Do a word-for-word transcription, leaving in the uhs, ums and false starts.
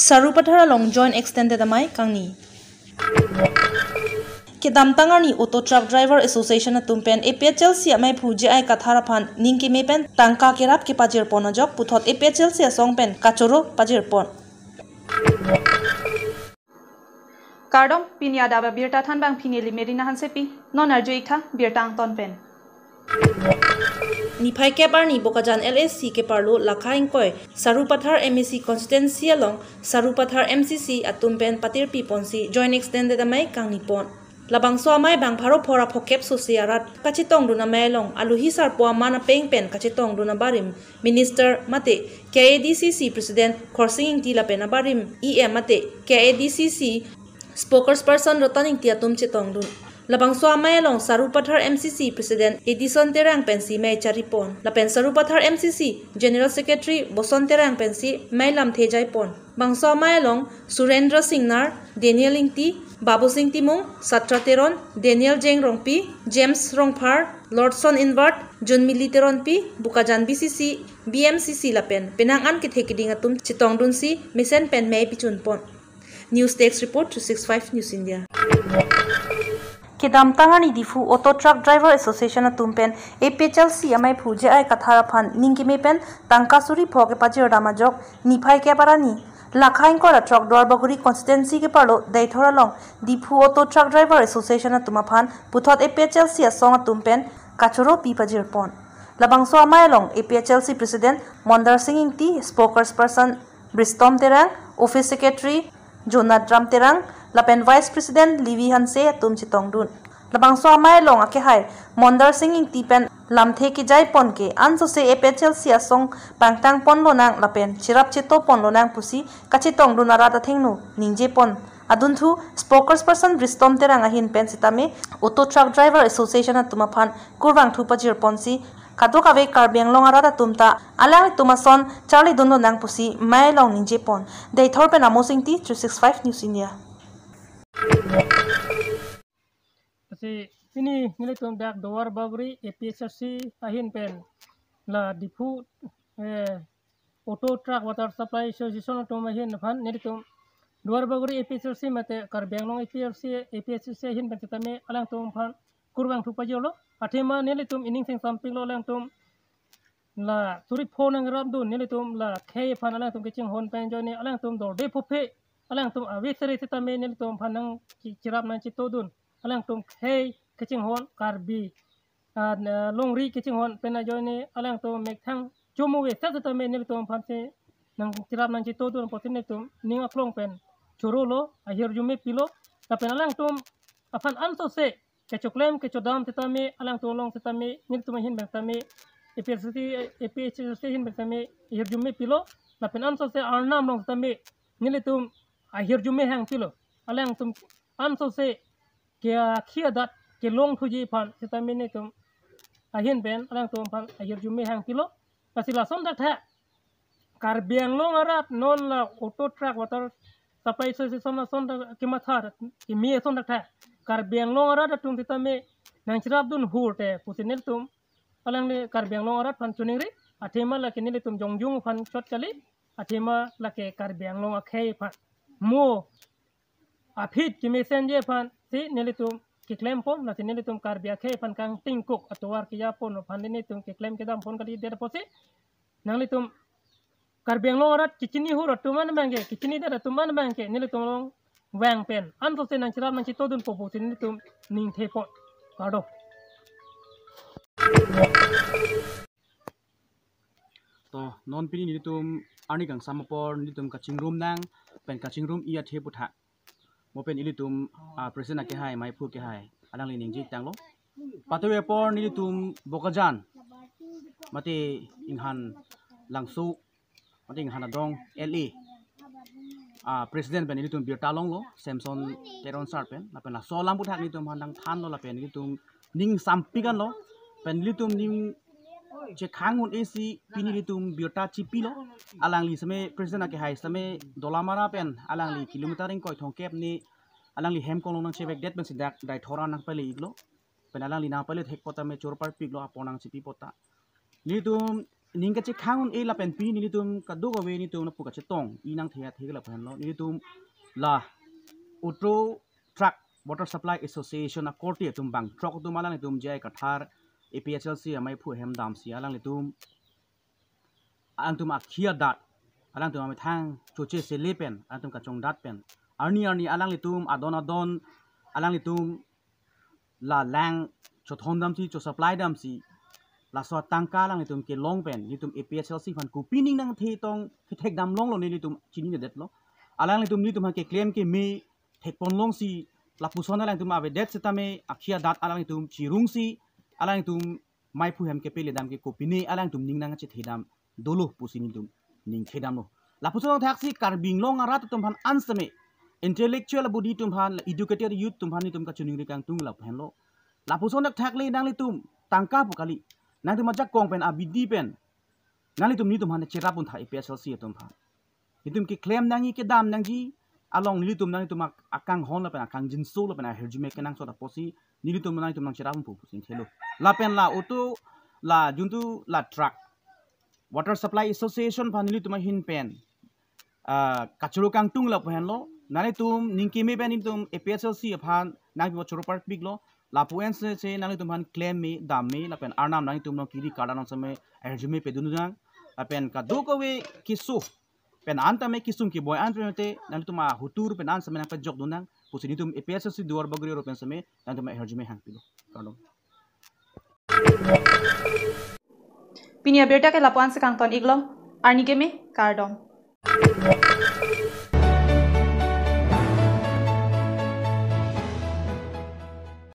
Sarupathar along joint extended amei kangni. Kedamtang arni Auto Truck Driver Association atum pen A P H L C ameiphu J I Kathar aphan ningkeme pen tangka kerap kepajirpon ajok puthot A P H L C asong pen kachoro pajirpon. Kardom, pini adap abirta thanbang pini Limerina Hansepi, non arju-ik tha birta angton pen. Niphai kep arni Bokajan L A C keparlo lakha ingkoi Sarupathar M A C constituency along Sarupathar M C C atum pen patirpi ponsi joint extended amei kangnipon. Labangso amei bang pharo phor aphokep sose arat kachetongdun amei along aluhi sarpo aman apeng pen kachetongdun abarim Minister mate K A D C C President Khorsing Ingti lapen abarim E M mate K A D C C Spokesperson Ratan Ingti atum chetongdun. Labangso amei along Sarupathar M C C President Edison Terang pensi mei charipon. Lapen Sarupathar M C C General Secretary Boson Terang pensi mei lamthe jaipon. Bangso amei along Surendra Singnar, Daniel Ingti, Babu Sing Timung, Satra Teron, Daniel Jeng Rongpi, James Rongphar, Lordson Inward, Junmili Teronpi, Bokajan B C C, B M C C lapen penang an kethe keding atum chetongdunsi mesen pen mei pichunpon. News Desk Report, three six five News India. Kedamtang arni Diphu Auto Truck Driver Association atum pen A P H L C ameiphu J I Kathar aphan ningkeme pen tangka suri pho kepajirdam ajok niphai kep arni lakha ingkoi ra throk Duarbagori constituency keparlo Deithor along Diphu Auto Truck Driver Association atum aphan puthot A P H L C asong atum pen kachoro pi pajirpon. Labangso amei along A P H L C President Mondar Sing Ingti, Spokesperson Bristom Terang, Office Secretary Jonat Ram Terang, lapen Vice President Levi Hanse atum chetongdun. Labangso amei along akehai Mondar Sing Ingti pen lamthe kejaipon ke ansose A P H L C asong pangtangpon lonang lapen cherap cheto pon lonang pusi kachetongdun arat athengno ningjepon. Adunthu Spokesperson Bristom Terang ahin pen sitame Auto Truck Driver Association atum aphan kurvangthu pajirponsi kadokave Karbi Anglong arat atum ta alanglitum ason charlidun lonang pusi mei along ningjepon. Deithor pen Amos Ingti, three six five News India. Lasi pini nelitum dak Duarbagori A P H L C ahin pen la Diphu, eh, Auto Truck Water Supply Association atum ahin aphan nelitum Duarbagori A P H L C mate Karbi Anglong A P H L C, A P H L C ahin pen sitame alangtum aphan kurvangthu pajirlo. Athema nelitum ining seng sampiklo alangtum la suri pho nangrapdun, nelitum la khei aphan alangtum kachinghon pen ajoine alangtum dorde phophe alangtum ave sere sitame nelitum aphan nang chi-, chirap nangchetodun, alangtum khei kachinghon Karbi, ah, na, longri kachinghon pen ajoine alangtum methang chomu ve seta sitame nelitum aphansi nangchirap nangchetodun apotsi nelitum ning aklong pen chorolo, ahirjume pilo, lapen alangtum aphan ansose kechoklem kechodam sitame alangtum along sitame nelitum ahin pen sitame A P H L C, A P H L C ahin pen sitame ahirjume pilo, lapen ansose arnam along sitame nelitum ahirjume hangpilo. Alangtum ansose ke akhi adat kelongthuji aphan sitame nelitum ahin pen alangtum aphan ahirjume hangpilo. Lasi lason dak tha Karbi Anglong arat non la Auto Truck Water Supply Association ason dak kemathar keme ason dak tha Karbi Anglong arat atum sitame nangchirapdun hur te pusi nelitum alangli Karbi Anglong arat aphan choningri, athema lake nelitum jongjung aphan chot kali, athema lake Karbi Anglong akhei aphan mo aphi kemesenji aphansi nelitum keklempon, lasi nelitum Karbi akhei aphan kangtingkuk atovar kejapon aphan nelitum keklem kedampon kalidet apotsi nanglitum Karbi Anglong arat kechini hur atum an abangke, kechinidet atum an abangke nelitum along vang pen ansose nangchirap nangchetodunpo pusi nelitum ningthepon. Kardom. To non pini nelitum arni kangsam apor nelitum kachingrum nang pen kachingrum-i athe aputhak mo pen ilitum, ah, President akehai, meiphu akehai, alangli ningje tanglo. Patuwe apor nelitum Bokajan mate Inghan Langso mate Inghan Adong L A, ah, President pen ilitum birta longlo, Samson Teron sir pen, lapen laso alam aputhak nelitum aphan nangthanlo lapen nelitum ning sampik anlo, pen nelitum ning chekhang un-esi pini nelitum birta chipilo. Alangli sitame President akehai sitame Dolamara pen alangli kilometer ingkoi thomkep ni alangli hem konglong nangchevekdet pensi dak Deithor an nangpale-iklo. Pen alangli nangpale thek apot tame chor parpiklo apor nangchipi apot ta. Nelitum ning kachekhang un-e lapen pini nelitum kadokave nelitum lapu kachetong inang thea thek lapu henlo, nelitum la Uttar Truck Water Supply Association akorte atum bangthrok atum alanglitum J I Kathar A P H L C amaiphu ahem damsi alanglitum, alangtum akhei adat, alangtum amethang choche sele pen alangtum kachongdat pen arni arni alanglitum adon adon alanglitum la lang chothon damsi, chosupply damsi, laso atangka alanglitum kelong pen nelitum A P H L C aphan kopi ning nangthe tong kethek dam longlo nelitum chinidetlo. Alanglitum nelitum aphan keklem keme thekpon longsi lapuson alanglitum avedet setame akhei adat alanglitum chirungsi alanglitum maiphu ahem kepele dam ke kopine alangtum ning nangchethe dam dolo pusi nelitum ning thedamlo. Lapuson thaksi Karbi Anglong arat atum aphan an setame intellectual body atum aphan, educated youth atum aphan nelitum kachiningri kangtung lapu henlo. Lapuson thakthak le nanglitum tangka pu kali, nangtum ajakong pen abidi pen nanglitum nelitum aphan cherap un tha A P H L C atum aphan. Nelitum keklem nangji kedam nangji along nelitum nanglitum ak-, akanghon lapen akangjinso lapen ahirjume kenangsot apotsi nelitum nanglitum nangcherap un pu pusi thelo. Lapen la auto la juntu la truck Water Supply Association aphan nelitum ahin pen ah, kachoro kangtung lapu henlo. Nanglitum ning keme pen nelitum A P H L C aphan nangpi choro parpiklo. Lapu-an se se nanglitum aphan klem me, dam me lapen arnam nanglitum along kiri kardan setame ahirjume pedun nang. Lapen kadokave keso pen an tame kesung keboi an pen te nanglitum ahutur pen an setame nangpajok dun nang pusi nelitum A P H L C Duarbagori arat pen setame nanglitum ahirjume hangpilo. Kardom. Pini abirta ke lapu-an si kangton iklo, arni keme, kardom.